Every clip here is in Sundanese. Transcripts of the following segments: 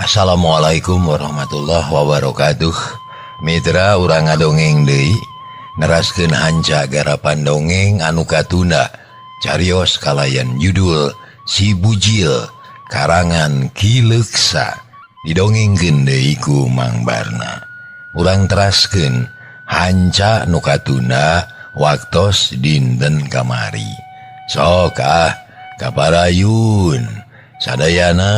Assalamualaikum warahmatullahi wabarakatuh. Mitra urang ngadongeng deui neraskeun hanca garapan dongeng anu katunda carios kalayan judul Si Bujil karangan Ki Leuksa didongengkeun deui ku Mang Barna. Urang teraskeun hanca nu katunda waktos dinten kamari. Sok ah kaparayun sadayana.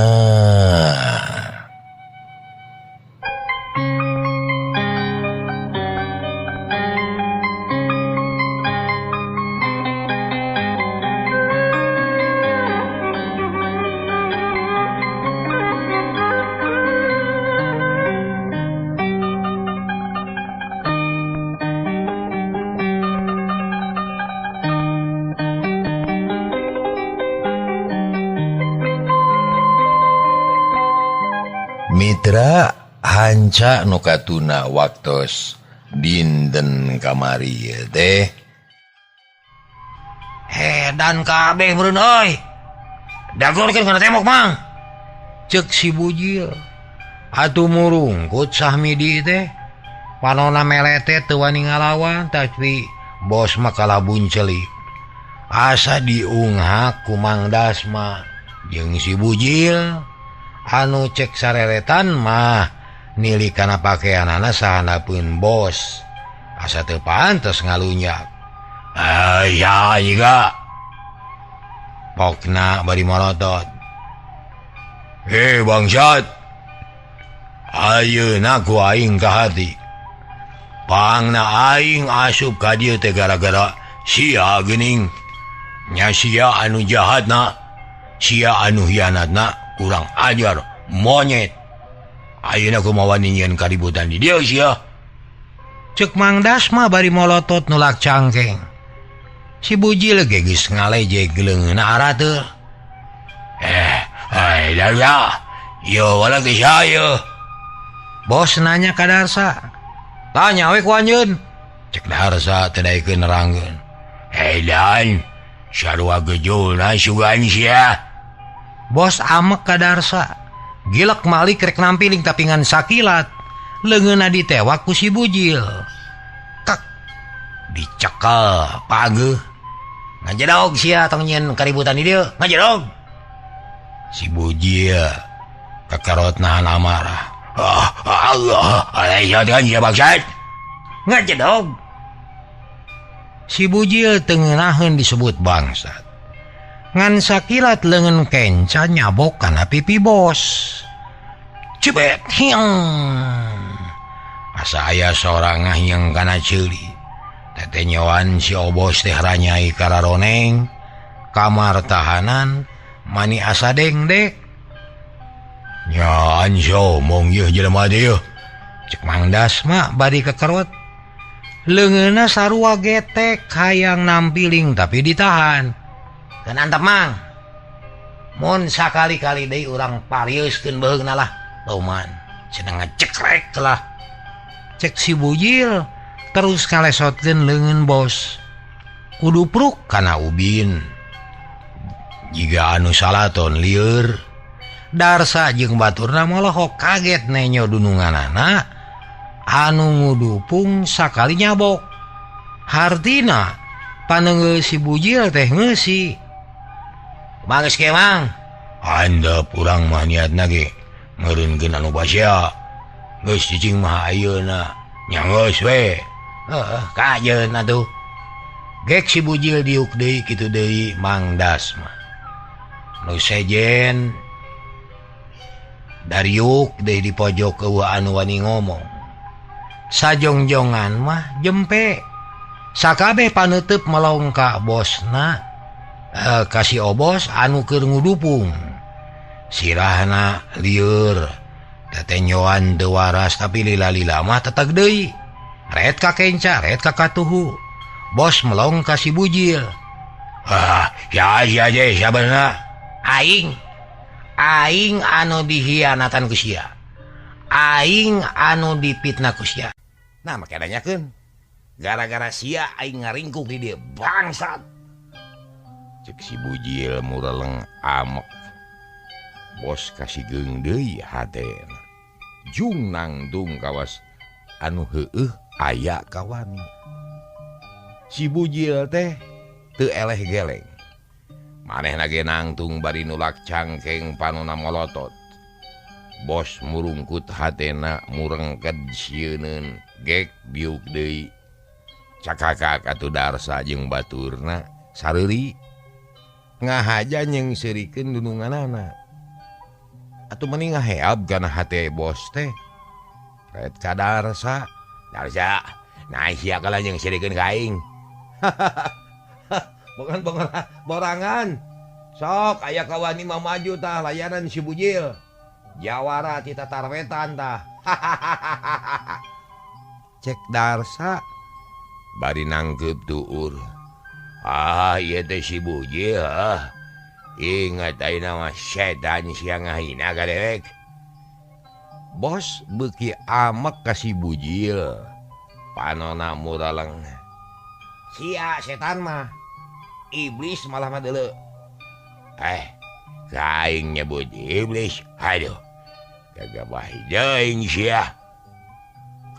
Mitra hanca nu katuna waktos dinten kamari teh hedan kabeh meureun euy. Dagorkeun kana tembok mang. Ceuk si Bujil. Atuh murungkut Sahmidi teh. Panona melete teu wani ngalawan tapi bos mah kalah buncelik. Asa diunghak ku Mang Dasma jeung si Bujil. Anu cek sareretan mah nili kana pakaianana sahanapeun bos. Asa teu pantes ngalunyak. Ya jiga. Pokna bari molotot. Bangsat. Ayeuna ku aing ka hati. Pangna aing asup ka dieu teh gara-gara sia geuning. Nya sia anu jahatna, sia anu hianatna. Kurang ajar monyet. Ayeuna kumaha wani nyieun kaributan di dieu sia. Ceuk Mang Dasma bari molotot nulak cangkeng. Si Bujil ge geus ngalejeg leungeunna arateul. Ai da. Yo wala geus hayu. Bos nanya ka Darsa. Tanya we ku anjeun. Ceuk Darsa teu daekeun nerangkeun. Dan sarua gejulna sugan sia. Bos amek ka Darsa. Gilek malik rek nampiling tapi ngan sakilat. Leungeunna ditewak ku si Bujil. Kek dicekel pageuh. Ngajedog sia tong nyieun kaributan di dieu, ngajedog. Si Bujil kakarot nahan amarah. Allah, alaihi sia bangsat. Ngajedog. Si Bujil teu ngeunaheun disebut bangsat. Ngan sakilat leungeun kenca nyabok kana pipi bos. Cebet hiang. Asa aya sorang ngahiang kana ceuli. Tetenyoan si obos teh ranyai kararoneng. Kamar tahanan mani asa dengdek. Nyaan somong yeuh jelema teh yeuh. Cek Mang Dasma bari kekerot. Leungeunna sarua getek hayang nampiling tapi ditahan. Keun antep mang. Mun sakali-kali deui urang pariuskeun beuheungna lah. Lauman cenah ngecekrek lah. Cek si Bujil terus ngalesotkeun leungeun bos. Kudu pruk kana ubin. Jiga anu salaton lieur. Darsa jeung baturna molohok kaget nenyo dununganana anu ngudupung sakali nyabok. Hartina panengeul si Bujil teh ngeusi. Mangis ke mang. Andep urang mah niatna ge meureunkeun anu basea. Geus cicing mah ayeuna nya geus we. Heuh, kajeun atuh. Gek si Bujil diuk deui kitu deui Mang Dasma. Nu sejen dariuk deui di pojok eueuh anu wani ngomong. Sajongjongan mah jempe. Sakabeh paneuteub melongka bosna. Kasih obos anu keur ngudupung. Sirahna lieur. Tetenyoan teu waras tapi lila-lila mah teteg deui. Ret ka kenca, ret ka katuhu. Bos melong ka si Bujil. Ya sia je sabenerna. Aing. Aing anu dihianatan ku sia. Aing anu dipitnah ku sia. Nah make nanyakeun. Gara-gara sia aing ngaringkuk di dieu bangsat. Cek si Bujil mureleng amek. Bos kasigeung deui hatena. Jung nangtung kawas anu heueuh aya kawani. Si Bujil teh teu eleh geleng. Manehna ge nangtung bari nulak cangkeng panona molotot. Bos murungkut hatena murengked sieuneun gek biuk deui. Cakakak atuh Darsa jeung baturna sareuri ngahaja nyeungseurikeun dununganana. Atuh meni ngaheab kana hate bos teh. Ret ka Darsa, Darsa, nah sia kalah nyeungseurikeun ka aing. Bukan borangan. Sok aya kawani mah maju tah layanan si Bujil. Jawara ti tatarwetan tah. Cek Darsa bari nangkeup tuur. Ah, ieu teh si Bujil. Ah. Ingat ayeuna mah setan sia ngahina ka dewek. Bos beuki amek ka si Bujil. Panona muraleng. Sia setan mah. Iblis malah mah deuleu. Aing nyebut iblis. Aduh. Gagabah deui sia.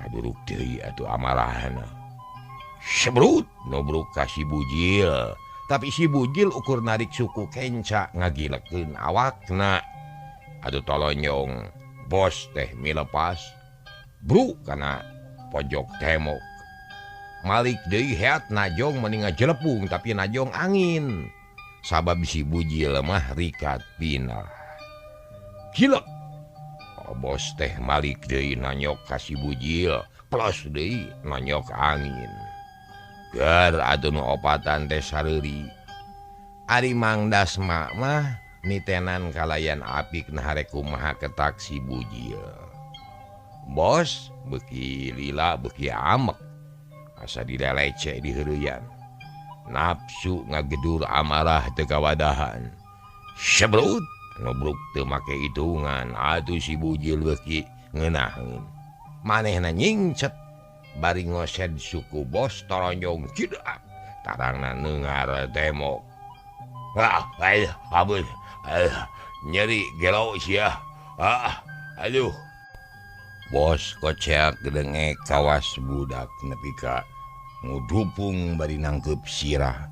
Kaduruk deui atuh amarahna. Sebrut nubruk ka si Bujil. Tapi si Bujil ukur narik suku kenca ngagilekeun awakna. Aduh tolonyong bos teh milepas. Bruk kana pojok temok. Malik deui heat najong meni ngajelepung tapi najong angin. Sabab si Bujil mah rikat pinah. Gilek. Oh, bos teh malik deui nanyok ka si Bujil, plus deui nanyok angin. Ger atuh nu opatan teh sareuri. Ari Mang Dasma mah nitenan kalayan apik nah rek kumaha ketak si Bujil. Bos beuki lila beuki amek. Asa dileleceh di heureuyan. Nafsu ngagedur amarah teu kawadahan. Sebrut nubruk teu make hitungan atuh si Bujil beuki ngeunaheun. Manehna nyingcet bari ngosed suku bos toronjong cidak tarangna neungar temok. Ah, aduh, nyeri gelo sia. Ah, aduh. Bos koceak gedengek kawas budak nepi ka ngudupung bari nangkeup sirah.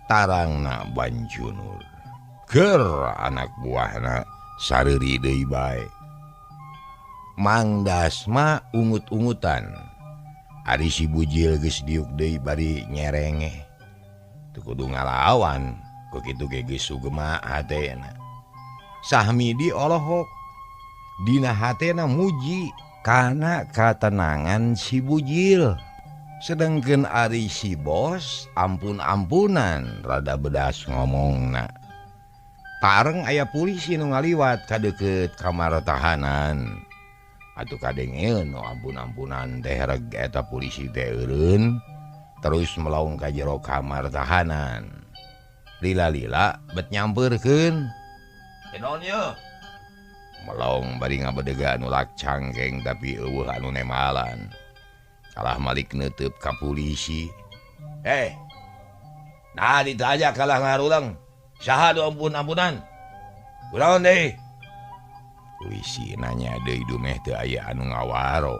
Tarangna bancunur. Ger anak buahna sareuri deui bae. Mang Dasma ungut-ungutan. Ari si Bujil geus diuk deui bari nyerengeh. Teu kudu ngalawan, ku kitu ge geus sugema hatena. Sahmidi olohok dina hatena muji kana katenangan si Bujil. Sedengkeun ari si bos ampun-ampunan rada bedas ngomongna. Tareng aya polisi nu ngaliwat ka deukeut kamar tahanan. Atuh kadengeun nu ampun-ampunan teh reg eta polisi teh eureun terus melaung ka jero kamar tahanan. Lila-lila bet nyampeurkeun. Naon yeuh? Melong bari ngabedega nulak cangkeng tapi eueuh anu nemalan. Kalah malik neuteub ka polisi. Nah ditanya kalah ngarulang. Saha nu ampun-ampunan? Kunaon deui? Polisi nanya deui dumeh teu aya anu ngawaro.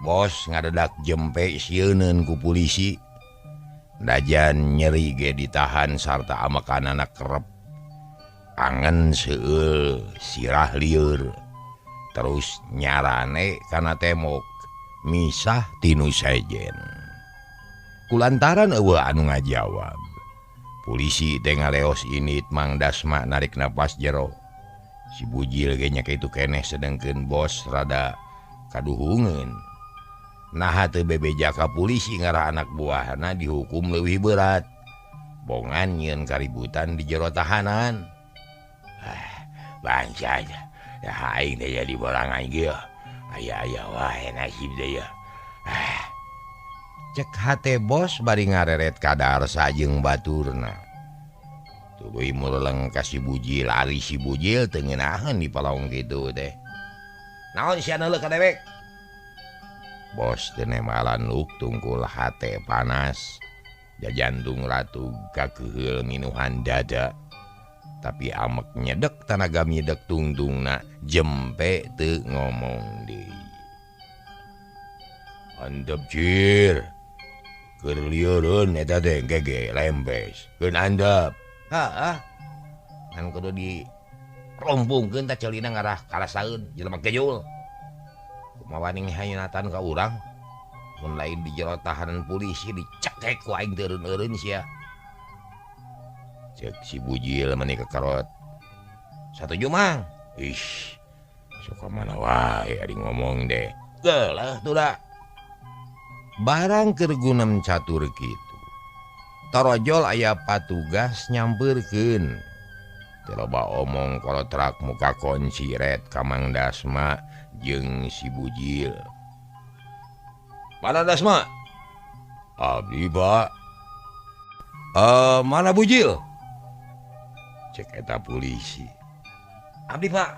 Bos ngadedak jempe sieuneun ku polisi. Dajan nyeri ge ditahan sarta amekanana kerep. Angen seueul sirah lieur. Terus nyarane kana temok misah tinu sejen. Kulantaran eueuh anu ngajawab. Polisi teh ngaleos init Mang Dasma narik napas jero. Si Bujil ge nya kitu keneh sedengkeun bos rada kaduhungeun. Naha teu bebeja ka polisi ngarah anak buahna dihukum leuwih berat. Bongan nyieun kaributan di jero tahanan. Bangsa ya aing teh jadi borangan ieu. Aya-aya wae nasib teh ya. Cek hate bos bari ngareret ka Darsa jeung baturna. Tuluy mureleng ka si Bujil, ari si Bujil teu ngeunaheun di palaung kitu teh. Naon sia neuleuh ka dewek? Bos teu nemalan luk tungkul hate panas. Jajantung ratu kakeuheul minuhan dada. Tapi amek nyedek tanaga midek tungtungna jempe teu ngomong deui. Antep cir. Keur lieureun eta teh gege lembes. Keun andap. Heeh. Ngan kudu di rompungkeun tah celina ngarah karasaeun jelema gejul. Kumaha waning hayanatan ka urang? Mun lain di jero tahanan polisi dicekek ku aing teu eureun sia. Cek si Bujil meni kekerot. Satuju Mang. Ih, suka mana wae ari ngomong deh. Geuleuh tuh da. Barang keur gunem catur kitu. Torojol aya patugas nyampeurkeun. Teu loba omong kolotrak muka kunci ret ka Mang Dasma jeung si Bujil. Mana Dasma? Abdi, Pak. Mana Bujil? Cek eta polisi. Abdi, Pak.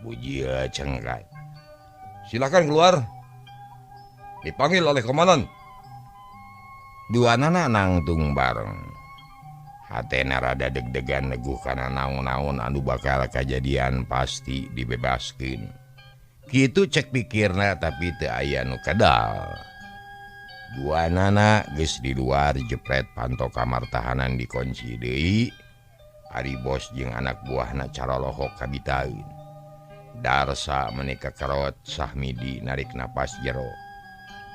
Bujil cengkat. Silakan keluar. Dipanggil oleh komandan. Duanana nangtung bareng. Hatena rada deg-degan neguh kana naon-naon anu bakal kajadian pasti dibebaskeun. Kitu cek pikirna tapi teu aya nu kedal. Duanana geus di luar jepret panto kamar tahanan dikunci deui. Ari bos jeung anak buahna caralohok kabitaeun. Darsa meni kekerot Sahmidi narik napas jero.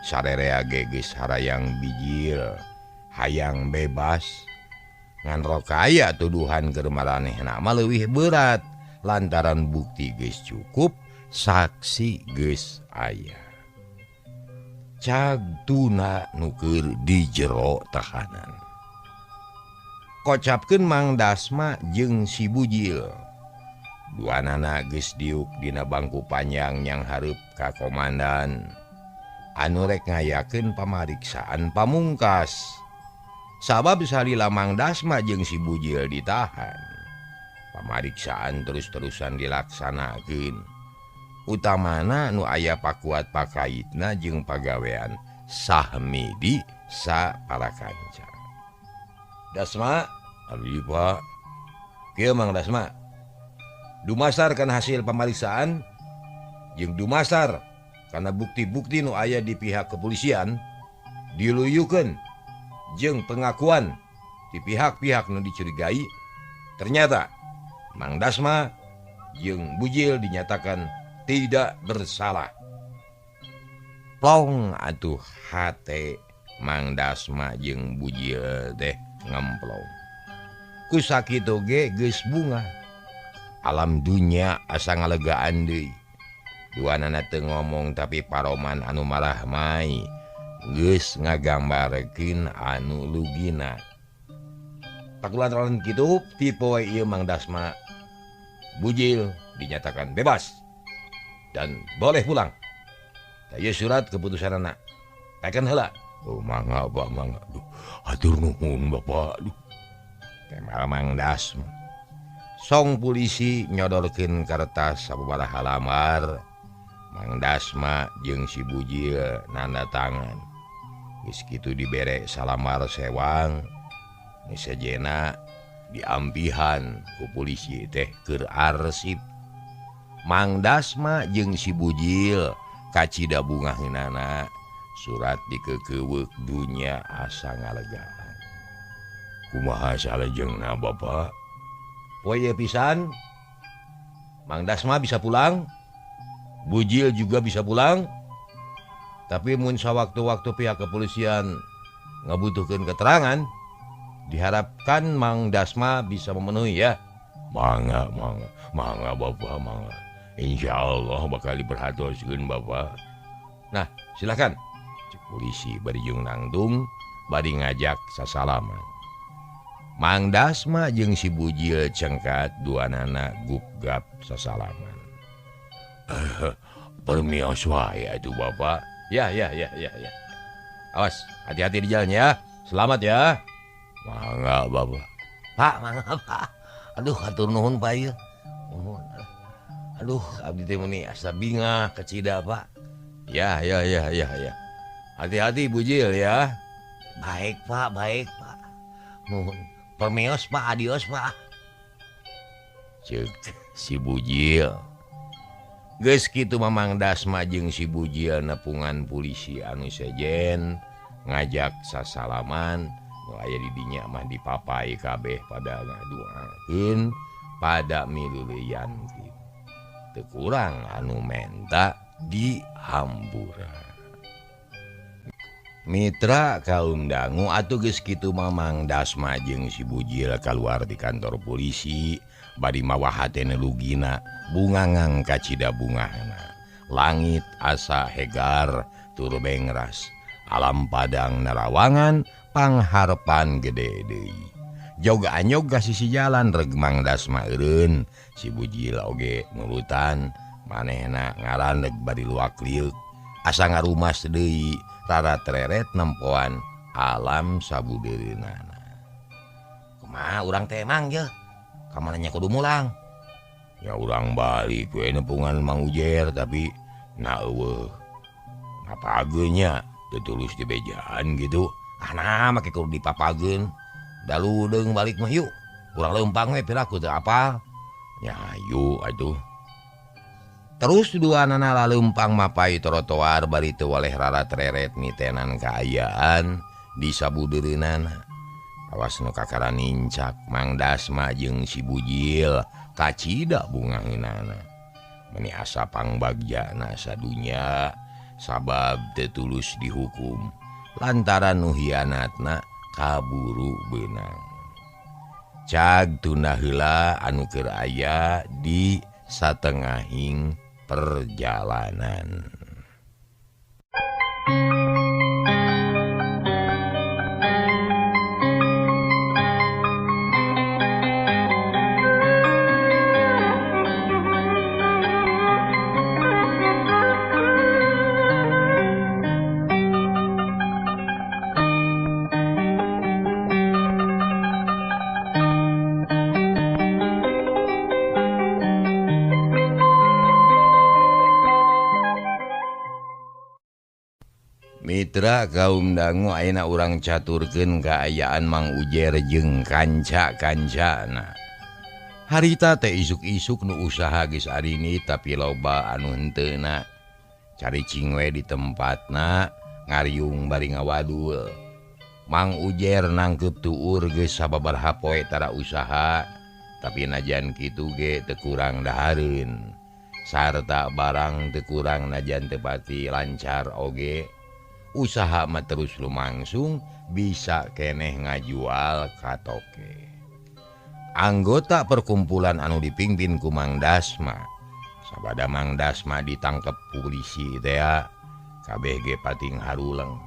Sarerea ge geus harayang bijil, hayang bebas. Ngan rokaya tuduhan keur maranehna mah leuwih berat lantaran bukti geus cukup, saksi geus aya. Cag tuna nu keur di jero tahanan. Kocapkeun Mang Dasma jeung si Bujil. Duanana geus diuk dina bangku panjang yang hareup ka komandan. Anu rek ngayakeun pamariksaan pamungkas. Sabab salila Mang Dasma jeung si Bujil ditahan. Pamariksaan terus-terusan dilaksanakeun. Utamana nu aya pakuat pakaitna jeung pagawean Sahmidi sa parakanca. Dasma, abdi Pak. Kieu Mang Dasma. Dumasar kana hasil pamariksaan jeung dumasar kana bukti-bukti nu aya di pihak kepolisian diluyukeun jeung pengakuan di pihak-pihak nu dicurigai, ternyata Mang Dasma jeung Bujil dinyatakan tidak bersalah. Plong atuh hate Mang Dasma jeung Bujil teh ngemplong. Ku sakitu ge geus bunga. Alam dunya asa ngalegaan deui. Duanana teu ngomong tapi paroman anu malah mai geus ngagambarkeun anu lugina. Takulantaran kitu ti poe ieu Mang Dasma Bujil dinyatakan bebas dan boleh pulang. Tah ieu surat keputusanana. Teken heula. Oh mangga Pak, mangga. Duh, hatur nuhun Bapak. Duh. Temal Mang Dasma. Song polisi nyodorkeun kertas sababaraha lambar. Mang Dasma jeung si Bujil nanda tangan. Geus kitu dibere salamar sewang. Nu sejena diampihan ku polisi teh keur arsip. Mang Dasma jeung si Bujil kacida bungaheunana. Surat dikeukeuweuk dunya asa ngalegaan. Kumaha salajengna Bapak? Poe pisan Mang Dasma bisa pulang, Bujil juga bisa pulang. Tapi mun sawaktu-waktu pihak kepolisian ngabutuhkeun keterangan, diharapkan Mang Dasma bisa memenuhi ya. Mangga, mangga, mangga Bapak, mangga. Insya Allah bakal diperhatoskeun Bapak. Nah, silakan. Cek polisi bari jeung nangtung bari ngajak sasalaman. Mang Dasma jeung si Bujil cengkat duanana gugap sasalaman. Permios wae atuh Bapak. Ya ya ya ya ya. Awas, hati-hati di jalan ya. Selamat ya. Mangga Bapak. Pak, mangga Pak. Aduh, hatur nuhun Pak ieu. Nuhun. Aduh, abdi teh meuni asa bingah kacida Pak. Ya ya ya ya ya. Hati-hati Bujil ya. Baik Pak, baik Pak. Nuhun. Permios Pak, adios Pak. Ceuk si Bujil. Geus kitu Mamang Dasma jeung si Bujil nepungan polisi anu sejen ngajak sasalaman nu aya di dinya mah dipapai kabeh pada ngaduakeun pada milulian kitu. Teu kurang anu menta dihampura. Mitra kaum dangu atuh geus kitu Mamang Dasma jeung si Bujil kaluar di kantor polisi bari mawa hatena lugina bungangang kacida bungahna. Langit asa hegar tur bengras, alam padang narawangan pangharepan gede deui. Jog anyog ka sisi jalan reg Mang Dasma eureun, si Bujil oge nurutan manehna ngaraneg bari luak liuk asa ngarumas deui rara tereret nempoan alam sabudeureunana. Kumaha urang teh mang yeuh? Ka mana nya kudu mulang? Ya urang balik we nepungan Mang Ujer tapi na eueuh. Napageun nya teu tulus dibejaan gitu. Ah nah make kudu dipapageun. Daludeung balik mah yuk. Urang leumpang we piraku teu apal. Nya hayu atuh. Terus duanana laleumpang mapai trotoar bari teu waleh rara tereret mitenan kaayaan di sabudeureunana. Awas nu kakara nincak Mang Dasma jeung si Bujil kacida bungaheunana. Meni asa pangbagjana sadunya sabab teu tulus dihukum lantaran nu hianatna kaburu beunang. Cag tunda heula anu keur aya di satengahing perjalanan. Mitra kaum dangu ayeuna urang caturkeun kaayaan Mang Ujer jeung kanca-kancana. Harita teh isuk-isuk nu usaha geus arini tapi loba anu henteuna. Caricing we di tempatna ngariung bari ngawadul. Mang Ujer nangkeup tuur geus sababaraha poe tara usaha, tapi najan kitu ge teu kurang dahareun. Sarta barang teu kurang najan teu pati lancar oge. Usaha mah terus lumangsung bisa keneh ngajual ka toke. Anggota perkumpulan anu dipimpin ku Mang Dasma. Sabada Mang Dasma ditangkep polisi tea, kabeh ge pating haruleng.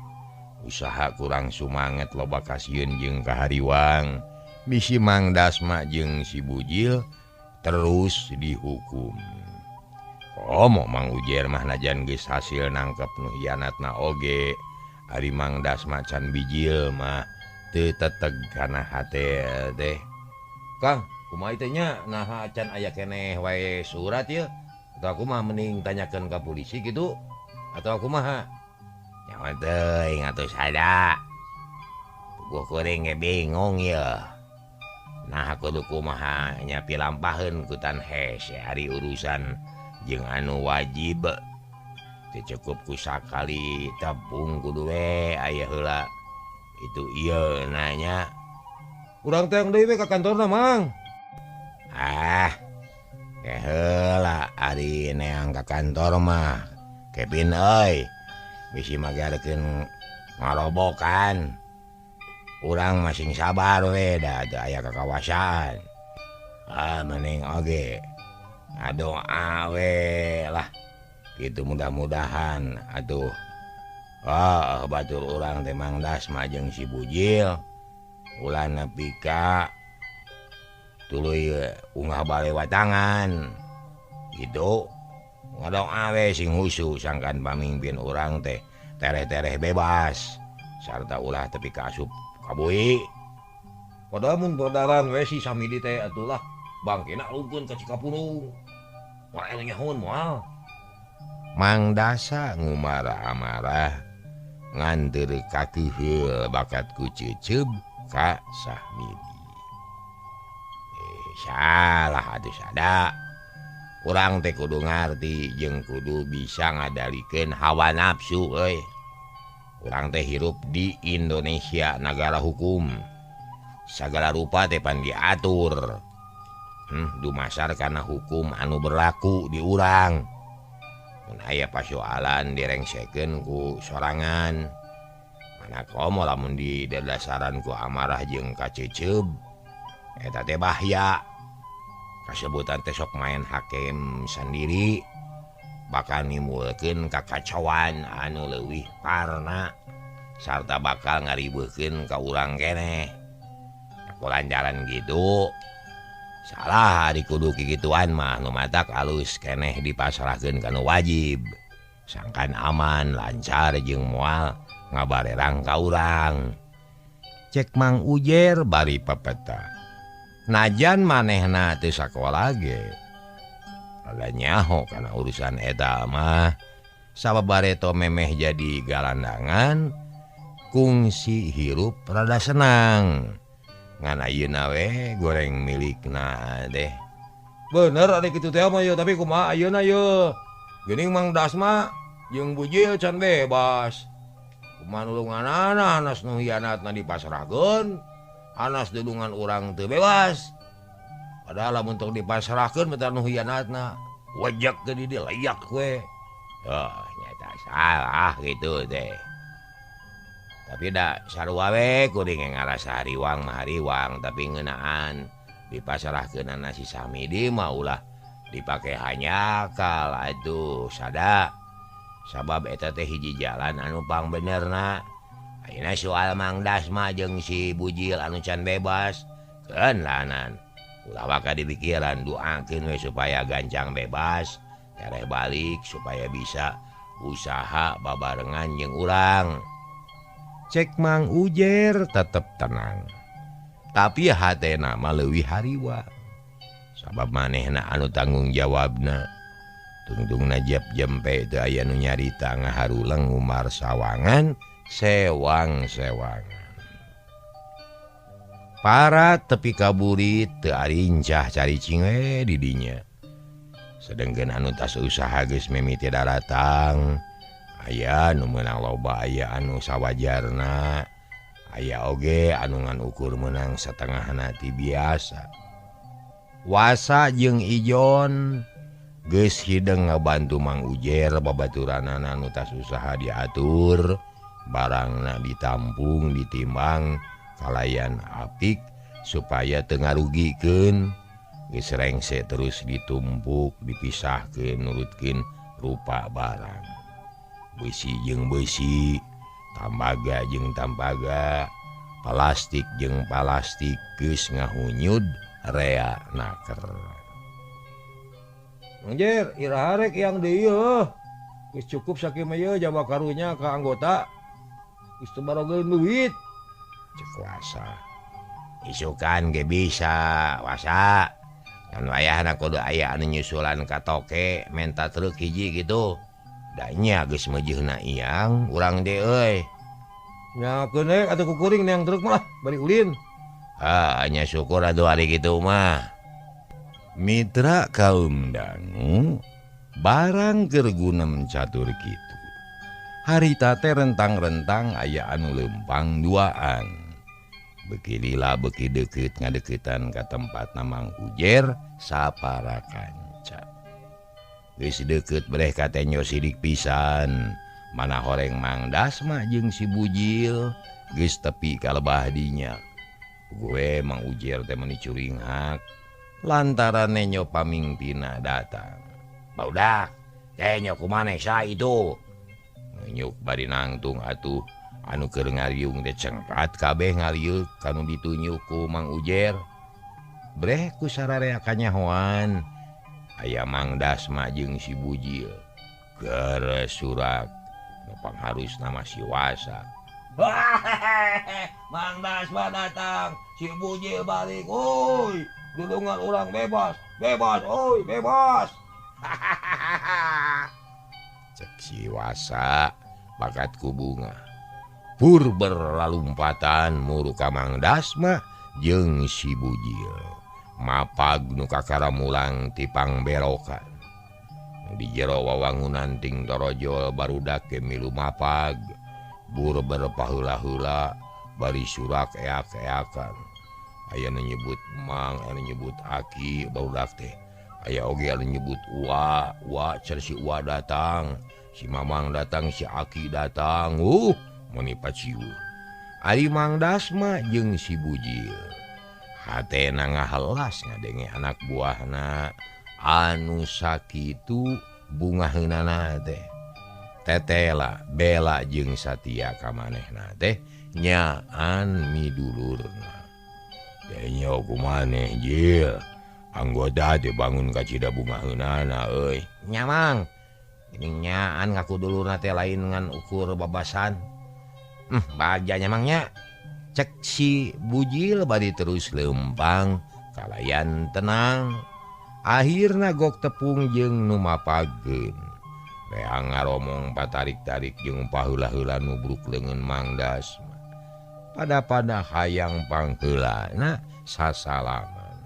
Usaha kurang sumanget loba kasieun jeung kahariwang. Bisi Mang Dasma jeung si Bujil terus dihukum. Komo Mang Ujer mah najan geus hasil nangkep nu hianatna oge. Ari Mang Dasma can bijil mah teu teteg kana hate teh. Kang, kumaha teh nya naha can aya keneh wae surat ieu? Atau aku mah mending tanyakeun ka polisi gitu atau aku mah nyawa teuing atuh sada. Puguh kuring ge bingung ieu. Nah kudu kumaha nya pilampaheun ku tan hese ari urusan jeung anu wajib teu cukup ku sakali tepung kudu we aya heula itu ieu nanya urang teh deui we ka kantorna Mang. Ah heula ari neang ka kantor mah Kevin euy bisi magarkeun ngarobokan urang mah sing sabar we da teu aya kakawasaan. Ah mending oge ngadoa we lah gitu mudah-mudahan atuh. Oh, batur urang teh Mang Dasma jeung si Bujil ulah nepi ka tuluy ungah bale watangan gitu. Ngadoa we sing husu sangkan pamimpin urang teh tereh-tereh bebas sarta ulah tepi ka asup kabui. Padahal mun bodaran we si Samidi teh atulah bangkena lungkeun ka Cikapundung. Moal nyahun moal. Mang Dasa ngumarah-amarah nganteur kakeheul bakat ku ceuceub ka Sahmidi. Salah atuh sada. Urang teh kudu ngarti jeung kudu bisa ngadalikeun hawa nafsu euy. Urang teh hirup di Indonesia nagara hukum. Sagala rupa teh pan diatur. Dumasar kana hukum anu berlaku di urang. Mun aya pasoalan direngsekeun ku sorangan. Mana komo lamun di dadasaran ku amarah jeung kaceceub eta teh bahaya. Kasebutan teh sok main hakim sendiri bakal nimbulkeun kakacauan anu leuwih parna sarta bakal ngaribeukkeun ka urang keneh. Kulanjaran gitu salah ari kudu kikituan mah nu matak alus keneh dipasrahkeun kana wajib sangkan aman lancar jeung moal ngabarerang ka urang. Cek Mang Ujer bari pepeta. Najan manehna teu sakola ge rada nyaho kana urusan eta mah sabab bareto memeh jadi galandangan kungsi hirup rada senang. Ngan ayeuna we goreng milikna deh. Bener ari kitu teh mah yeuh, tapi kumaha ayeuna yeuh. Geuning Mang Dasma jeung Bujil can bebas. Kumaha nulunganana anas nu hianatna dipasrahkeun, anas dulungan urang teu bebas. Padahal lamun tong dipasrahkeun mah nu hianatna wajak teh di dieu layak we. Oh, nyata salah gitu teh. Tapi da sarua we kuring ngarasa hariwang mah hariwang tapi ngeunaan dipasrahkeunana si Samidi mah ulah dipake hanyakal atuh sada. Sabab eta teh hiji jalan anu pangbenerna. Ayeuna soal Mang Dasma jeung si Bujil anu can bebas keun lanan. Ulah waka dipikiran doakeun we supaya gancang bebas, tereh balik supaya bisa usaha babarengan jeung urang. Cek Mang Ujer tetep tenang. Tapi hatena mah leuwih hariwa. Sabab manehna anu tanggung jawabna. Tungtungna jep jempe teu aya nu nyarita ngaharuleng ngumar sawangan sewang-sewangan. Para tepi kaburit teu arincah caricing we di dinya. Sedengkeun anu tas usaha geus mimiti daratang. Aya nu meunang loba, aya anu sawajarna, aya oge anu ngan ukur meunang satengahna ti biasa. Wasa jeung Ijon geus hideng ngabantu Mang Ujer babaturanana nu tas usaha diatur, barangna ditampung ditimbang kalayan apik supaya teu ngarugikeun. Geus rengse terus ditumpuk dipisahkeun nurutkeun rupa barang. Besi jeung besi, tambaga jeung tambaga, plastik jeung plastik geus ngahunyud rea naker. Anjir, iraha rek yang deui yeuh. Geus cukup sakieu mah yeuh jaba karunya ka anggota. Geus teu barogeun duit. Cek Wasa. Isukan ge bisa, Wasa. Kan wayahna kudu aya anu nyusulan ka toke menta truk hiji gitu. Danya geus meujeuhna iyang urang deui euy. Nya keun we atuh kukuring neang truk mah bari ulin. Ah, nya syukur atuh ari kitu mah. Mitra kaum dangu barang keur gunem catur kitu. Harita teh rentang-rentang aya anu leumpang duaan. Beuki lila beuki deukeut ngadeuketan ka tempatna Mang Ujer sapara kanca. Geus deukeut breh ka tenyo sidik pisan. Mana horeng Mang Dasma jeung si Bujil geus tepi ka lebah dinya. Gue Mang Ujer teh meuni curinghak lantaran nenyo pamingpina datang. Baudak, tenyo kumaneh sa itu. Nyuk bari nangtung atuh anu keur ngariung teh cengkat kabeh ngaliuk kanu ditunjuk ku Mang Ujer. Breh ku sararea kanyahoan. Aya Mang Dasma jeung si Bujil. Geres surak nu pangharusna mah si Wasa. Mang Dasma datang, si Bujil balik. Oi, dulungan orang bebas, bebas, oi, bebas. Cek si Wasa bakat ku bunga. Pur berlalumpatan muru ka Mang Dasma jeung si Bujil. Mapag nu kakara mulang tipang belokan. Di jero wawangunan ting torojol barudak ke milu mapag. Bur berpaheula-heula bari surak eak-eakan. Aya nu nyebut mang, aya nu nyebut aki barudak teh. Aya oge anu nyebut uwa, uwa cer si uwa datang, si mamang datang, si aki datang. Meni paciweuh. Ari Mang Dasma jeung si Bujil hatena ngahelas ngadenge anak buahna anu sakitu bungaheunana teh. Tetela bela jeung satia ka manehna teh nyaan midulurna. Denyo kumaneh jil. Anggota teh bangun ka cida bungaheunana euy. Nya Mang, geuning nyaan ngaku dulurna teh lain ngan ukur babasan. Baja nya Mang nya. Cek si Bujil bari terus lempang kalayan tenang. Akhirna gok tepung jeung nu mapageun. Reang ngaromong patarik-tarik jeung paheula-heula nubruk leungeun Mang Dasma. Pada-pada hayang pangheulana sasalaman.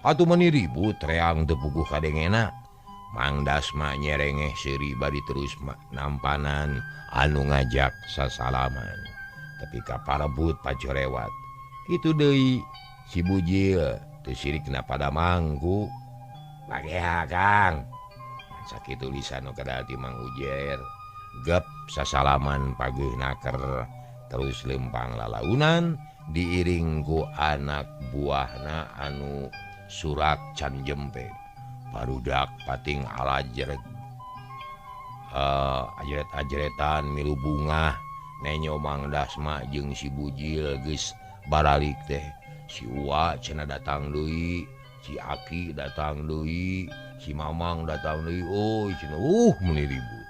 Atuh meuni ribut reang teu puguh kadengena. Mang Dasma nyerengeh seuri bari terus nampanan anu ngajak sasalaman. Tapi kaparebut pacorewat. Kitu deui si Bujil teu sirikna pada mangku. Bageha Kang. Sakitu lisan nu kadati Mang Ujer. Gep sasalaman pageuh naker terus lempang lalaunan diiring ku anak buahna anu surak can jempe. Barudak pating alajret ajret-ajretan milu bungah nenyo Mang Dasma jeung si Bujil geus baralik teh. Si Uwa cenah datang deui, si Aki datang deui, si Mamang datang deui. Oh cenah meuni ribut.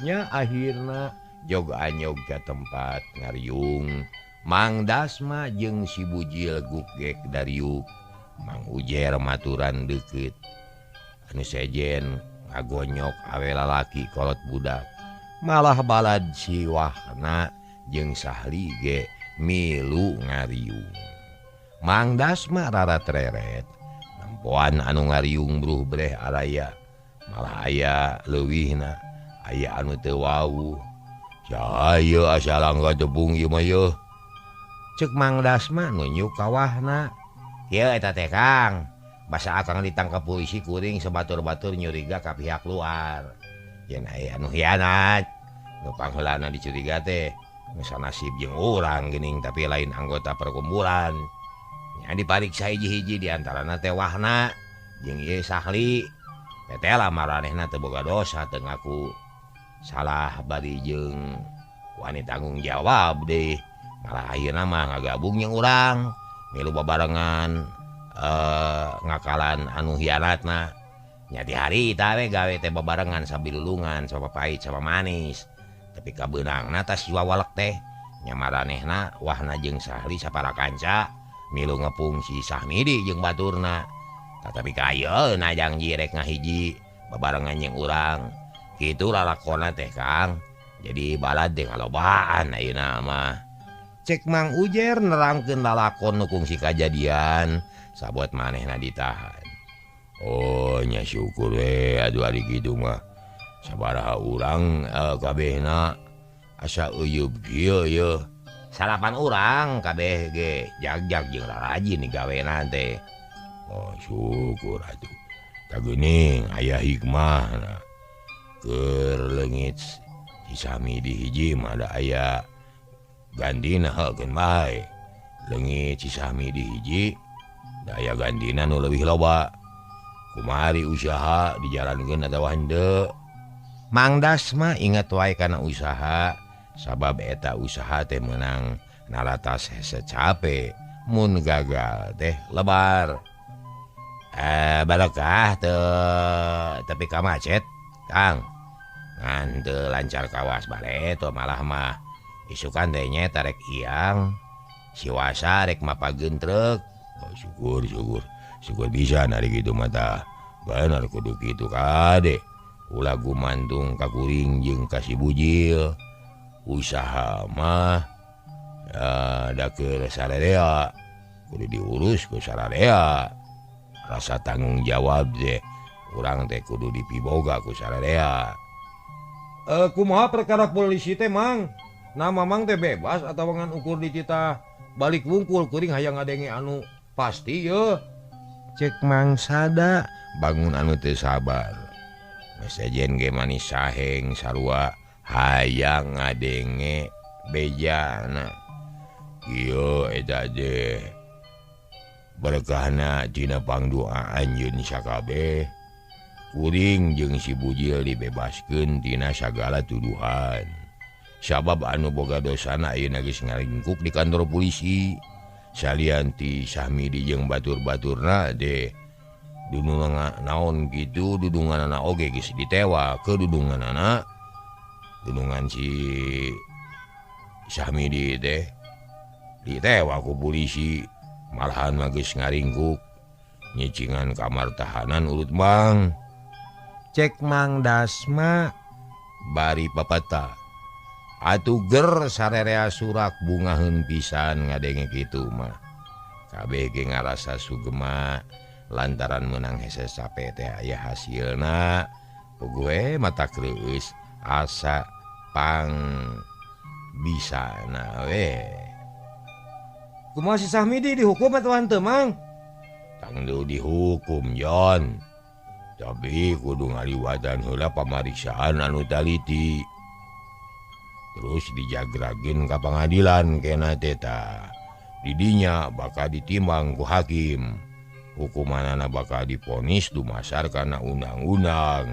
Nya akhirna jog anyog ka tempat ngariung. Mang Dasma jeung si Bujil gugek dariuk. Mang Ujer maturan deukeut. Anu sejen ngagonyok awe lalaki kolot budak. Malah balad si Wahna jeung Sahli ge milu ngariung. Mang Dasma raratreret nempoan anu ngariung bruh breh araya. Malah aya leuwihna, aya anu teu wawuh. Cahaya asa langga tepung ieu mah yeuh. Ceuk Mang Dasma nunjuk ka Wahna. Ieu eta teh Kang, basa akang ditangkap polisi kuring sebatur-batur nyuriga ka pihak luar. Yen aya anu hianat, nu pangheulana dicuriga teh geus nasib jeung urang geuning tapi lain anggota perkumpulan. Nya dipariksa hiji-hiji di antarana teh Wahna jeung ieu Sahli. Teteh maranehna teu boga dosa teu ngaku salah bari jeung wani tanggung jawab deh. Malah ayeuna mah ngagabung jeung urang milu babarengan ngakalan anu hianatna. Nya di hari eta we gawe teh babarengan sambil lulungan sama pahit sama manis. Tapi kabeunangna tas jiwa walek teh nya maranehna Wahna jeung Sahli sapara kanca milu ngepung si Sahmidi jeung baturna. Tatapi kayeuna janji rek ngahiji babarengan jeung urang. Kitu lalakonna teh Kang. Jadi balad teh ngalobaan ayeuna mah. Cek Mang Ujer nerangkeun lalakon nu kungsi kajadian sabuat manehna ditahan. Oh nya syukur we aduh ari kitu mah. Sabaraha urang kabehna asa euyeup kieu yeuh. Salapan urang kabeh ge jag-jag jeung rarajin digawena teh. Oh syukur atuh. Tah geuning aya hikmahna. Keur leungit si Samidi hiji mah da aya gantina heukeun bae. Leungit si Samidi hiji da aya gantina nu leuwih loba. Kumari usaha dijalankeun atawa henteu. Mang Dasma inget wae kana usaha sabab eta usaha teh meunang naratas hese cape mun gagal teh lebar. Barokah teu tapi ka macet Kang. Ngan teu lancar kawas bareto malah mah isukan teh nya tarek iang siwasa rek mapageun truk. Oh, syukur syukur. Syukur bisa ari kitu mah tah. Bener kudu kitu kade. Ulah gumantung ka kuring jeung ka si Bujil. Usaha mah da keur sarerea. Kudu diurus ku sararea. Rasa tanggung jawab teh urang teh kudu dipiboga ku sararea. Kumaha perkara polisi teh Mang? Nah Mamang teh bebas atawa ngan ukur dititah balik wungkul kuring hayang ngadenge anu pasti yeuh. Cek Mang Sada bangun anu teu sabar. Mesejen ge manis saheng sarua hayang ngadenge bejana. Ieu eta teh berkahna tina pangdoa anjeun sakabeh. Kuring jeung si Bujil dibebaskeun tina sagala tuduhan. Sabab anu boga dosana ayeuna geus ngaringkuk di kantor polisi. Salian ti Sahmidi jeung batur-baturna teh dunungan naon kitu dudunganana oge geus ditewa ke dudunganana. Dunungan si Sahmidi teh ditewa ku polisi, malahan mah geus ngaringkuk nyicingan kamar tahanan urut Mang. Cek Mang Dasma bari papata. Atuh ger sarerea surak bungaheun pisan ngadenge kitu mah. Kabeh ge ngarasa sugema lantaran meunang hese sape teh aya hasilna. Puguh mata kreueus asa pang bisana we. Kumaha si Sahmidi dihukum atuh henteu Mang? Tangdu dihukum Jon. Tapi kudu ngaliwatan heula pamariksaan anu taliti. Terus dijagragin ka pangadilan kena teta. Didinya bakal ditimbang ku hakim. Hukumanana bakal diponis dumasar kana undang-undang.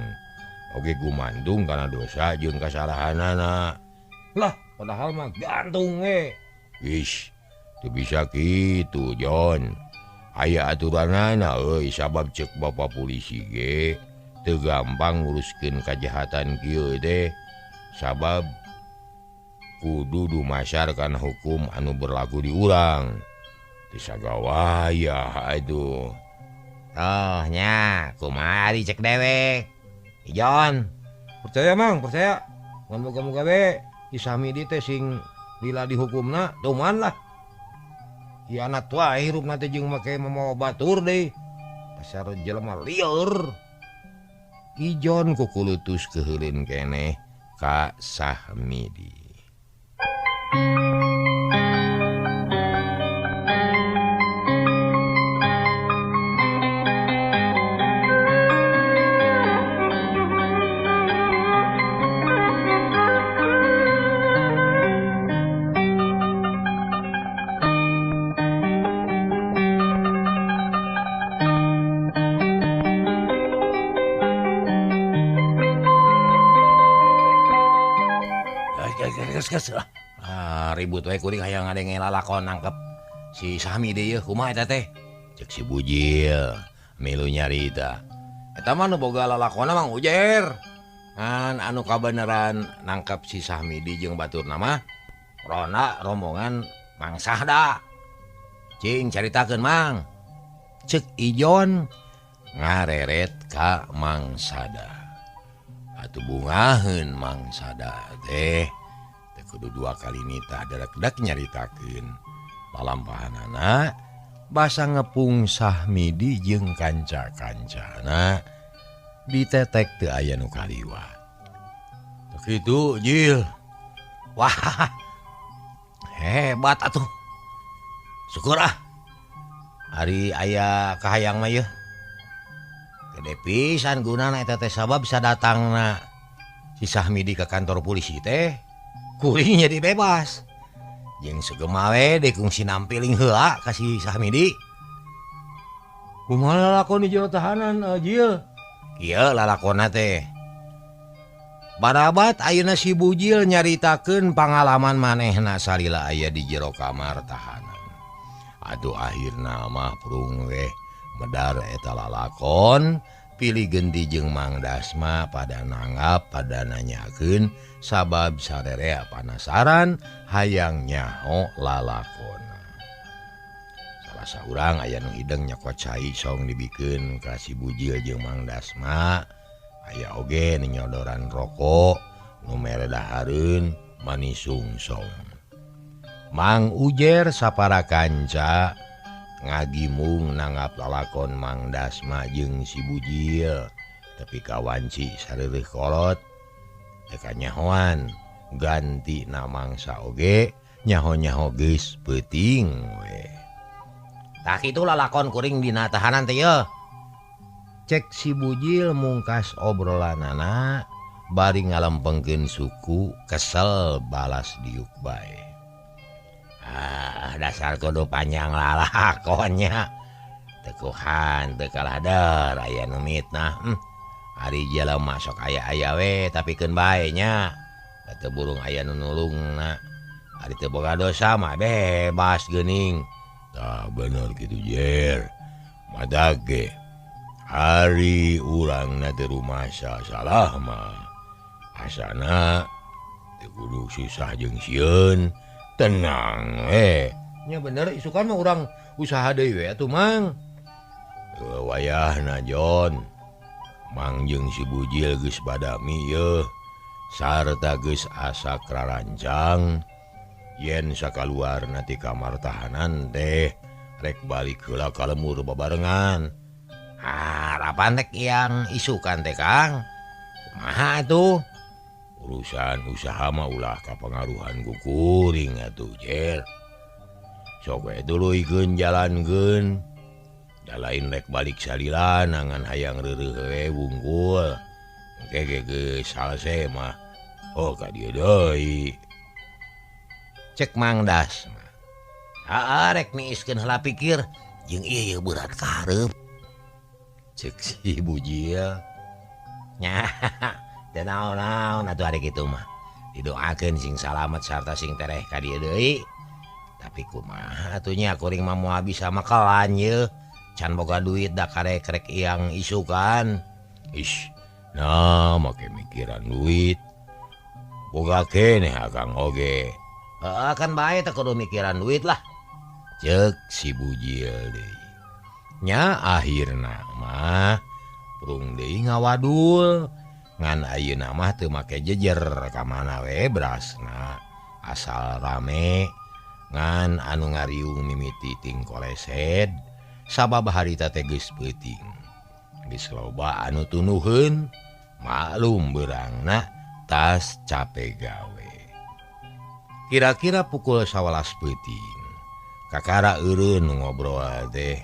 Oge gumantung kana dosa jeung kasalahanana. Lah, padahal mah gantung we. Ish, teu bisa kitu, Jon. Aya aturanana euy, sabab cek bapak polisi ge teu gampang nguruskeun kajahatan kieu teh. Sabab kudu dumasar kana hukum anu berlaku di urang. Teu sagawayah aduh. Oh nya, kumaha cek dewek. Ijon, percaya Mang, percaya. Ngan muga-muga we si Sahmidi teh sing lila dihukumna tuman lah. Hianat wae hirupna teh jeung make mamawa batur deui. Pasar jelema lieur. Ijon kukulutus keuheuleun keneh ka Sahmidi. Ribut we kuring hayang ngadenge lalakon nangkep si Sahmidi yeuh kumaha eta teh? Cek si Bujil milu nyarita. Eta mah nu boga lalakonna Mang Ujer. Ngan anu kabeneran nangkep si Sahmidi jeung baturna mah rona rombongan Mang Sahda. Cing caritakeun Mang. Cek Ijon ngareret ka Mang Sada. Atuh bungaheun Mang Sada teh. Kudu dua kali nitah derek-dek nyaritakeun lalampahanana basa ngepung Sahmidi jeung kanca-kancana ditetek teu aya nu kaliwat. Teu kitu Jil. Wah, hebat atuh. Syukur ah. Ari aya kahayang mah yeuh. Gede pisan gunana eta teh sabab sadatangna si Sahmidi ka kantor polisi teh kuring jadi bebas. Jeung segema we dikungsi nampiling heula ka si Sahmidi. Kumaha lalakon di jero tahanan, Jil? Ieu lalakonna teh. Barabat ayeuna si Bujil nyaritakeun pangalaman manehna salila aya di jero kamar tahanan. Aduh akhirna mah prung we medar eta lalakon. Pilih genti jeung Mang Dasma pada nanggap pada nanyakeun sabab sarerea panasaran hayang nyaho lalakona. Salah saurang aya nu hideng nyokot cai song dibikeun ka si Bujil jeung Mang Dasma. Aya oge nu nyodoran rokok nu mere dahareun manis sungsong. Mang Ujer sapara kanca Ngagimung nanggap lalakon Mang Dasma jeung si Bujil tapi kawanci sareureun kolot teu kanyahoan ganti na mangsa oge nyaho-nyaho geus peuting we. Tah kitu lalakon kuring dina tahanan teh yeuh. Cek si Bujil mungkas obrolanana bari ngalempengkeun suku kesel balas diuk bae. Ah, dasar kudu panjang lalakonnya. Tekuhan teu kalah der aya nu mitnah. Ari jelema sok aya-aya we tapi keun bae nya. Teu burung aya nu nulungna. Ari teu boga dosa mah bebas geuning. Tah bener kitu Jer. Madag ge ari urangna teu rumasa salah mah. Asana teu kudu susah jeung sieun. Tenang nya bener isukan mah urang usaha deui we atuh Mang. Wayahna Jon Mang jeung si Bujil geus badami yeuh sarta geus asa krarancang yen sakaluarna ti kamar tahanan teh rek balik heula ka lemur babarengan. Harapan teh yang isukan teh Kang. Kumaha atuh? Urusan usaha mah ulah kapangaruhan ku kuring atuh Jer. Sok we tuluikeun jalankeun. Da lain rek balik salila nangan hayang reureuh we wungkul. Engke ge geus salse mah. Oh ka dieu deui. Cek Mang Das mah. Heeh rek niiskeun heula pikir jeung ieu berat ka hareup. Cek si Bujil. Nya teu naon-naon atuh ari kitu mah. Didoakeun sing salamet sarta sing tereh ka dieu deui. Tapi kumaha atuh nya kuring mah moal bisa makelan yeuh. Can boga duit da karek-rek yang isukan. Ish, nah make mikiran duit. Boga keneh akang oge. Heeh kan bae teh kudu mikiran duit lah. Cek si Bujil deui. Nya akhirna mah prung deui ngawadul. Ngan ayeuna mah teu make jejer ka mana we berasna. Asal rame ngan anu ngariung mimiti ting koleset sabab harita teh geus peuting. Geus loba anu tunuheun maklum beurangna tas cape gawe. Kira-kira pukul 11 peuting kakara eureun ngobrol teh.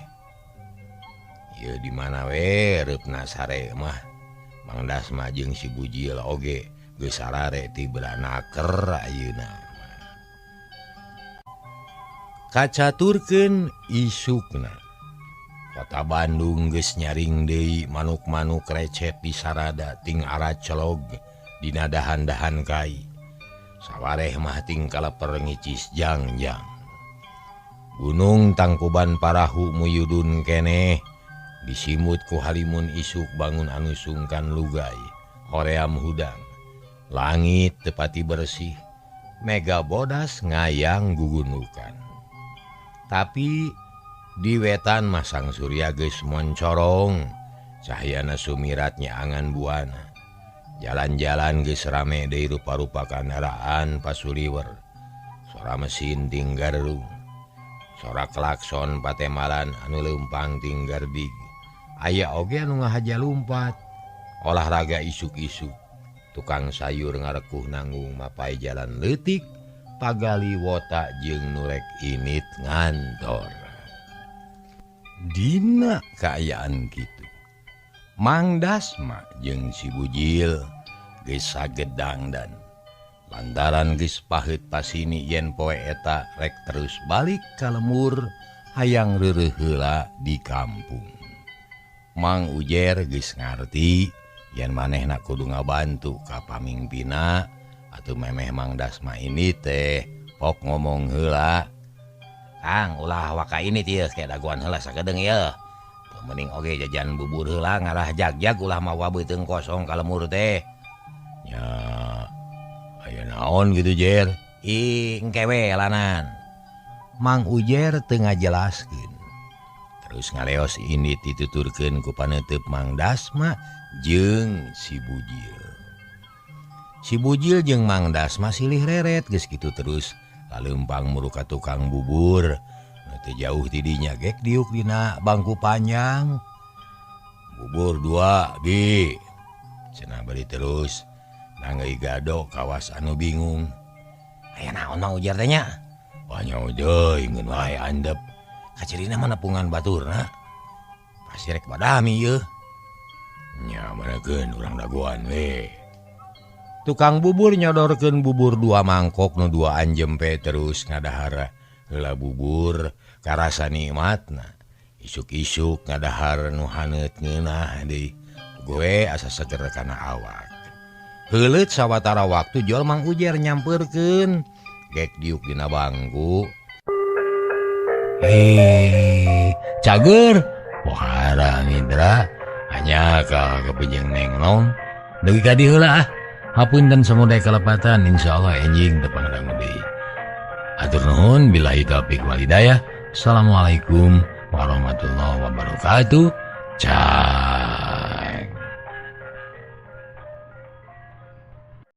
Ieu di mana we reupna sare mah. Mang Dasma jeung si Bujil oge geus sarare ti beranaker ayeuna. Kacaturkeun isukna. Kota Bandung geus nyaring deui manuk-manuk recet di sarada ting aracelog dina dahan-dahan kai. Sawareh mah ting kaleper ngicis jangjang. Gunung Tangkuban Parahu muyudun keneh disimut ku halimun isuk bangun anu sungkan lugai hoream hudang. Langit tepati bersih, mega bodas ngayang gugunukan. Tapi di wetan masang surya geus moncorong, cahyana sumirat nyaangan buana. Jalan-jalan geus rame deui rupa-rupa kandaraan pasuliwer. Sora mesin tinggarung, sora klakson patemalan anu leumpang tinggardig. Aya oge anu ngahaja lumpat, olahraga isuk-isuk, tukang sayur ngarekuh nanggung mapai jalan leutik, pagali wota jeung nurek init ngantor. Dina kaayaan kitu, Mang Dasma jeung si Bujil geus sagedangdan. Lantaran geus pahit pasini yen poe eta rek terus balik ka lemur hayang reureuh heula di kampung. Mang Ujer geus ngarti yen manehna kudu ngabantu ka pamingpina atuh memeh Mang Dasma ini teh pok ngomong heula. Kang ulah waka ini teh kayak dagoan heula sakedeung ieu. Mending oge jajan bubur heula ngarah jagjag ulah mawa beuteung kosong ka lemur teh. Nya aya naon gitu Jer? Ih engke we lanan. Mang Ujer teu ngajelaskeun. Terus ngaleos ini dituturkeun ku paneuteub Mang Dasma jeung si Bujil. Si Bujil jeung Mang Dasma silih reret geus kitu terus laleumpang muru ka tukang bubur. Teu jauh tidinya gek diuk dina bangku panjang. Bubur dua bi. Cenah bari terus nanggeui gado kawas anu bingung. Aya naon mah ujar teh nya? Wah nya deui ngeun wae andep. Kacirina mah nepungan baturna. Pasti rek badami yeuh. Nya manakeun urang dagoan we. Tukang bubur nyodorkeun bubur dua mangkok nu duaan jempe terus ngadahar heula bubur karasa nikmatna. Isuk-isuk ngadahar nu haneut ngeunah deui. Gue asa seger kana awak. Heuleut sawatara waktu jol Mang Ujer nyampeurkeun. Gek diuk dina bangku. Cager. Pohara Indra hanya ka kepejeng Neng Nong. Dugi ka dieu heula ah. Hapunten samudaya kalepatan, insyaallah enjing tepang dangu deui. Atur nuhun billahi taufik wal hidayah. Assalamualaikum warahmatullahi wabarakatuh. Ciao.